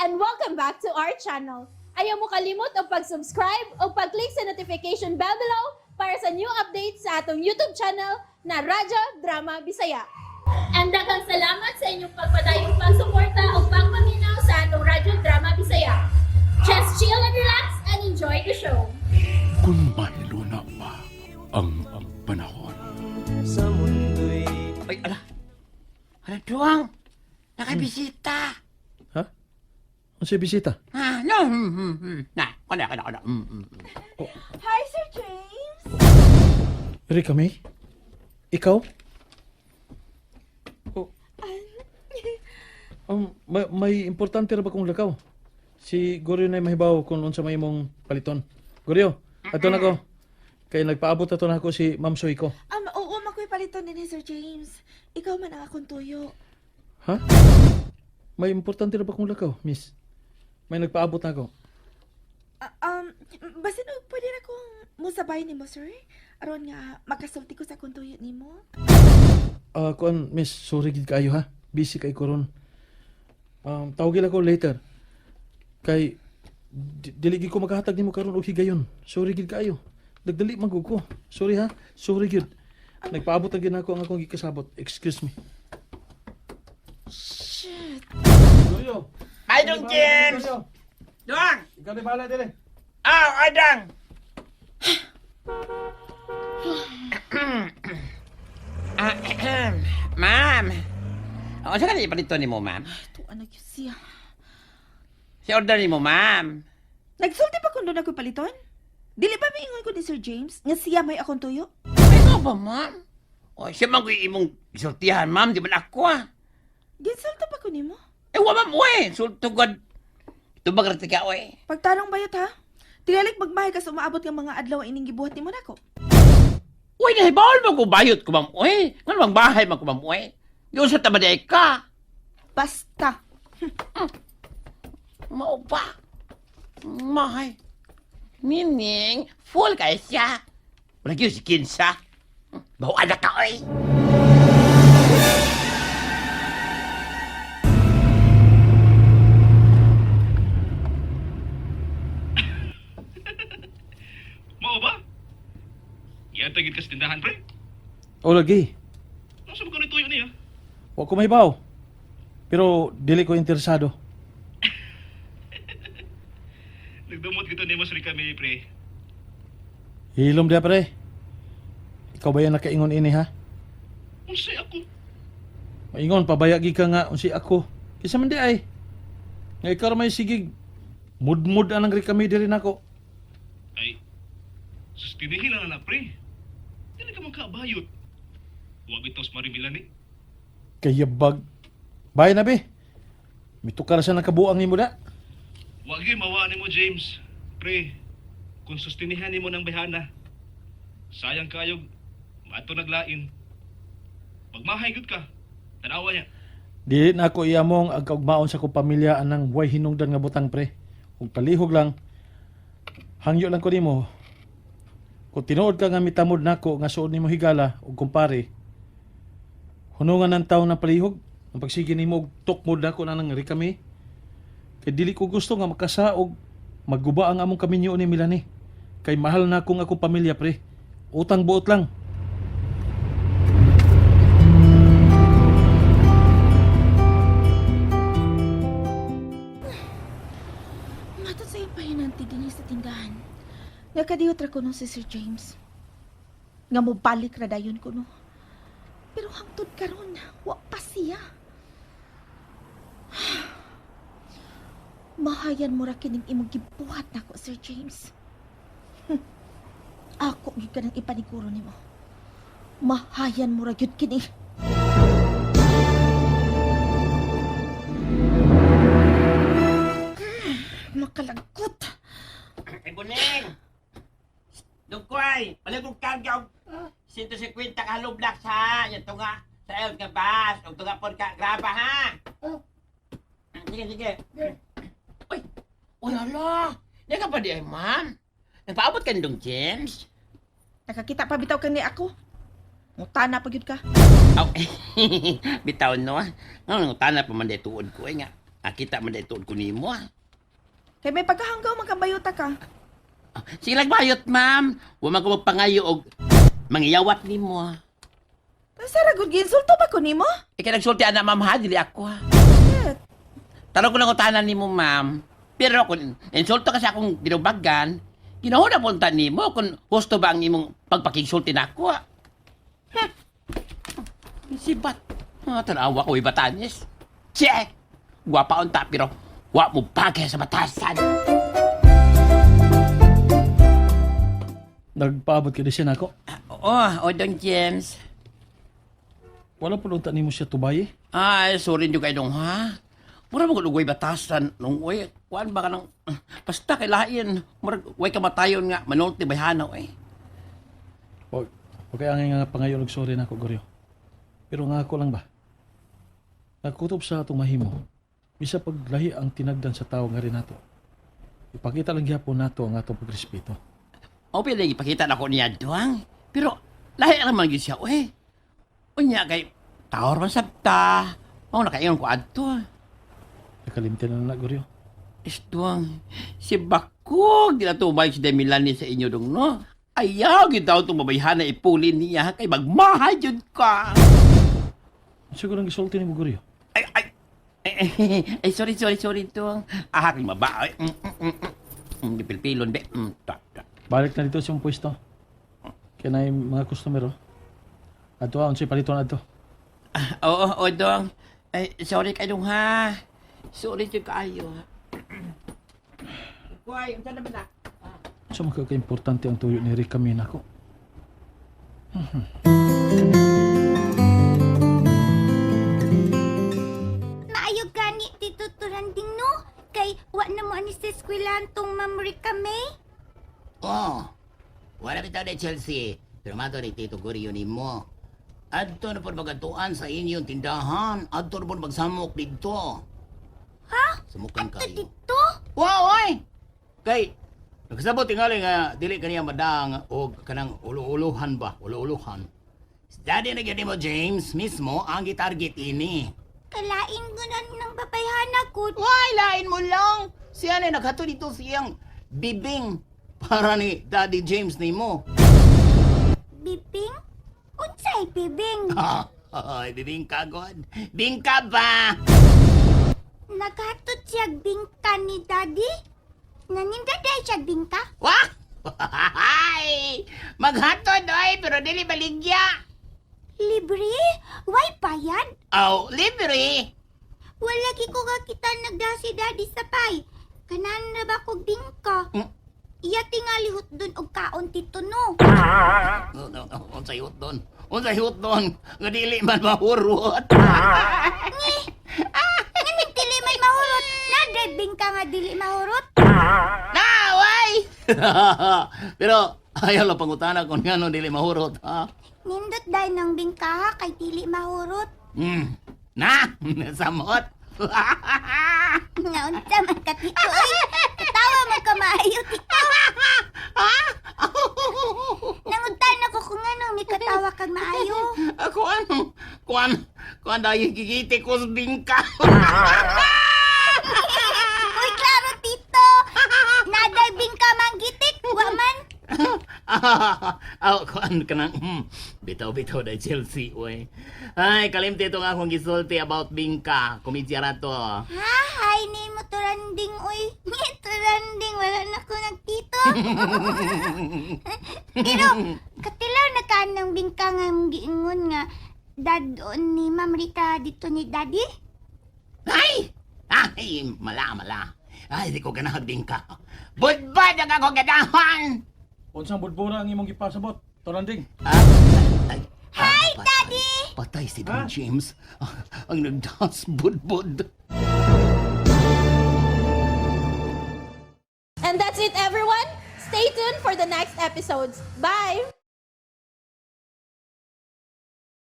And welcome back to our channel. Ayaw mo kalimot og pag-subscribe o pag-click sa notification bell below para sa new updates sa atong YouTube channel na Radyo Drama Bisaya. And daghang salamat sa inyong pagpadayong pagsuporta o pagpaminaw sa atong Radyo Drama Bisaya. Just chill and relax and enjoy the show. Kung mahiluna pa ang panahon. Sa mundo'y Ay, ala. Ala, duwang. Nakabisita. Ha? Unsay bisita? Ah, no. Na, kana, kana, kana. Hi, Sir James! Rika May? Ikaw? Oh. May importante ra ba kong lakaw? Si Goryo na mahibaw kung unsa may imong paliton. Goryo, ato na ko. Kay nagpaabot ato na ako si Ma'am Soy ko. Oo, makoy paliton din ni Sir James. Ikaw man ang akong tuyo. Ha? May importante ra ba kong lakaw, miss? May nagpaabot na ako. Basin og pwede ra kong musabay nimo, sir? Aron nga makasulti ko sa akong tuyo nimo. Ah, kuan, miss, sorry gid kaayo ha. Busy kay ko ron. Tawagil ako later. Kay dili gid ko makahatag nimo karon og higayon. Sorry gid kaayo. Nagdali man gud ko. Sorry ha. Sorry gid. Nagpaabot ang ginako ang akong gikasabot. Excuse me. Shit. Goryo. Ay, dong, James. Duwang. Ikaw na bahala dili. Ah, adang. Ah, ahem. Ma'am. O, saan ka na ipalito ni mo, ma'am? Tuwa na gyud siya. Si order ni mo, ma'am. Nagsulti pa kung doon ako'y paliton? Dili ba miingon ko ni Sir James nga siya may akong tuyo? Ay, mo ba, ma'am? O, siya man ko'y imong isultihan, ma'am. Di ba na ako, ah? Ginsulto pa ko nimo? Eh, wa, ma'am, uy. Sulto, God. Tubag rin ka, uy. Pagtanong bayot ha? Tingalik magmahay ka sa umaabot nga mga adlaw ang ining gibuhat nimo nako. Uy, nahibawal mo ko bayot ko, ma'am, uy. Nga namang bahay man ko, ma'am, uy. Yung sa tama di ka. Basta. Mao pa. Mahay. Meaning, full kay siya. Wala gyud si Kinsa. Bawa na ka, oy. Mao ba? Iatagid ka sa tindahan, pre. O lagi. Ano sa mga tuyo niya? Wa ko mahibaw. Pero dili ko interesado. Nagdumot gito nimo sa kami, pre. Hilom dia pre. Ikaw ba yan nakaingon ini ha? Unsay ako? Maingon, pabayagi ka nga unsi ako. Kisa man di ay. Nga ikaw ra may sigig. Mudmud anang kami diri nako. Ay, sustinihin lang na, pre. Dili ka man kaabayot. Wa bitaw sa Marimilan eh. Kayabag. Bay na be. Mitukar sa nakabuang nimo da. Wa gyud mawa nimo, James. Pre, kung sustinihan nimo ng bayhana, sayang kayog mato naglain. Magmahay gyud ka. Tanawa niya. Dili na ako iyamong ang kaugmaon sa akong pamilya anang way hinungdan nga butang pre. Ug palihog lang. Hangyo lang ko nimo. Kung tinuod ka nga mitamod nako nga suod nimo higala ug kumpare. Hunungan ng taon ng palihog. Ang pagsige nimo og tukmod nako na nang rikami. Kay dili ko gusto nga makasaog magguba ang among kaminyo ni Milani. Kay mahal na akong akong pamilya pre. Utang buot lang. Matod sa iyang pahinanti dinhi sa tindahan. Nga kadiyot ra kuno si Sir James. Nga mobalik ra dayon kuno. Pero hangtod karon, wa pa siya. Mahayan mo ra kining imong gibuhat nako, Sir James. Ako gyud ka nang ipaniguro nimo. Mahayan mo ra gyud kini. Makalagkot. Ay, buning! Dugkoy! Wala kong karga og 150 ka hollow blocks, ha? Yan tunga sa el nga bus. Og tunga pod ka graba, ha? Sige, sige. Uy! Uy, hala! Di ka pa di ay, ma'am. Nagpaabot ka nindong James? Nakakita pa bitaw kani ako. Mutana pa gyud ka. Aw, bitaw no. Nga nang tana pa man di tuod ko eh nga. Kita man dahil tuod ko nimo ah. Kay may pagkahanggaw man kang bayuta ka. Ah, sige lang bayot, ma'am. Wa man ko magpangayo og mangiyawat nimo ah. Sa ragod giinsulto ba ko nimo? Ikaw nagsulti ana, ma'am, ha? Dili ako ha. Tanong ko lang kung tahanan nimo, ma'am. Pero kung insulto ka sa akong ginubagan, ginahuna punta nimo kung husto ba ang imong pagpakigsulti nako. Ah. Ha? Sibat. Ah, tanawa ko ibatanis. Che! Gwapa unta pero wa mo bagay sa batasan. Nagpaabot ka di siya nako. Ah, oo, oh, Don James. Wala po unta nimo siya tubay eh. Ay, sorry nyo kayo dong, ha? Mura mo lugoy batasan. Nung, uy, kuan ba ka ng... Basta kay lain. Mura, way kamatayon nga. Manulti bayhanaw, eh. Wag, wag kaya nga pangayo og sorry nako Goryo. Pero nga ako lang ba? Nagkutob sa atong mahimo. Bisa paglahi ang tinagdan sa tao nga rin nato. Ipakita lang gyapon nato ang atong pagrespeto. O, pwede ipakita na ko niya, duang. Pero, lahi naman gyud siya, uy. Unya, kay, tawar man sabta. O, nakaingon ko adto. Nakalimti na na Goryo. Is, duang, si Bakog, di na tumay si Demilani sa inyo dong, no? Ayaw, gyud daw itong babayhana ipuli niya, kay magmahal yun ka. Siguro ang gisulti nimo Goryo. Ay, ay, ay, ay, ay, sorry, sorry, sorry, duang. Ah, aking maba, ay, Pilpilon, be. Ta, ta. Balik na dito sa imong pwesto. Kaya na yung mga customer oh. Adto ah, unsay paliton adto. Ah, oo, oo, dong. Ay, sorry kayo dong, ha. Sorry jud kaayo, ha. Kuy, unsa naman na? Sa mga ka-importante ang tuyo ni Rick kami nako. Maayo gani Tito Turanding no? Kay wa na mo ani sa eskwelahan tong Ma'am Rica May. Oh, wala bitaw ni Chelsea. Pero mato ni Tito Gorio nimo. Adto na po magatuan sa inyong tindahan. Adto na po magsamok dito. Ha? Samukan Adto kayo. dito? Wow, oy! Kay, nagsabot tingali nga dili kaniya madang o kanang ulo-uluhan ba? Ulo-uluhan. Daddy na gyud nimo James mismo ang gitarget ini. Kalain ko na ng babayhana ko. Why, lain mo lang. Siya na naghato dito siyang bibing para ni Daddy James nimo. Bibing? Unsay bibing? Ay, bibingka god. Bingka ba? Naghatod siya bingka ni Daddy? Naninda dahil siya bingka? Wah! Ay! Maghatod oy, pero dili baligya. Libre? Why bayad? Aw, libre. Wala gi ko kakita nagda si Daddy sa pay. Kanan na ba kog bingka? Mm. Iya tingali dun og kaon tito no. No, no, no. Unsay hutdon? Unsay hutdon? Nga dili man mahurot. Nga dili may mahurot. Na bingka nga dili mahurot. Naway! Pero ayaw lang pangutana kung ngano dili mahurot, ha? Nindot dahil ng bingka ha kay dili mahurot. Na, samot. Nga unsa man ka tito oy. Katawa man ka maayo tito. Nanguntan ako kung anong may katawa kag maayo. Ako ano? Kuan, kuan dahil gigiti ko sa bingka. Uy, klaro tito. Naday bingka man gitik, wa man. Aw, kuan ka nang, bitaw bitaw dahil Chelsea, uy. Ay, kalimti ito nga akong gisulti about bingka. Komedya ra to. Ha, hay ni mo turanding uy. Ni turanding wala na ko nagtito. Pero katilaw na ka ng bingka nga giingon nga dadon ni Ma'am Rita dito ni Daddy. Ay! Ay, mala, mala. Ay, di ko ganahag bingka. Budbad ang ako ganahan! Unsang budbura ang imong gipasabot? Toranding. Ah, ay, Hi, patay. Daddy! Patay si Don James. Ang nagdas budbud. And that's it everyone. Stay tuned for the next episodes. Bye!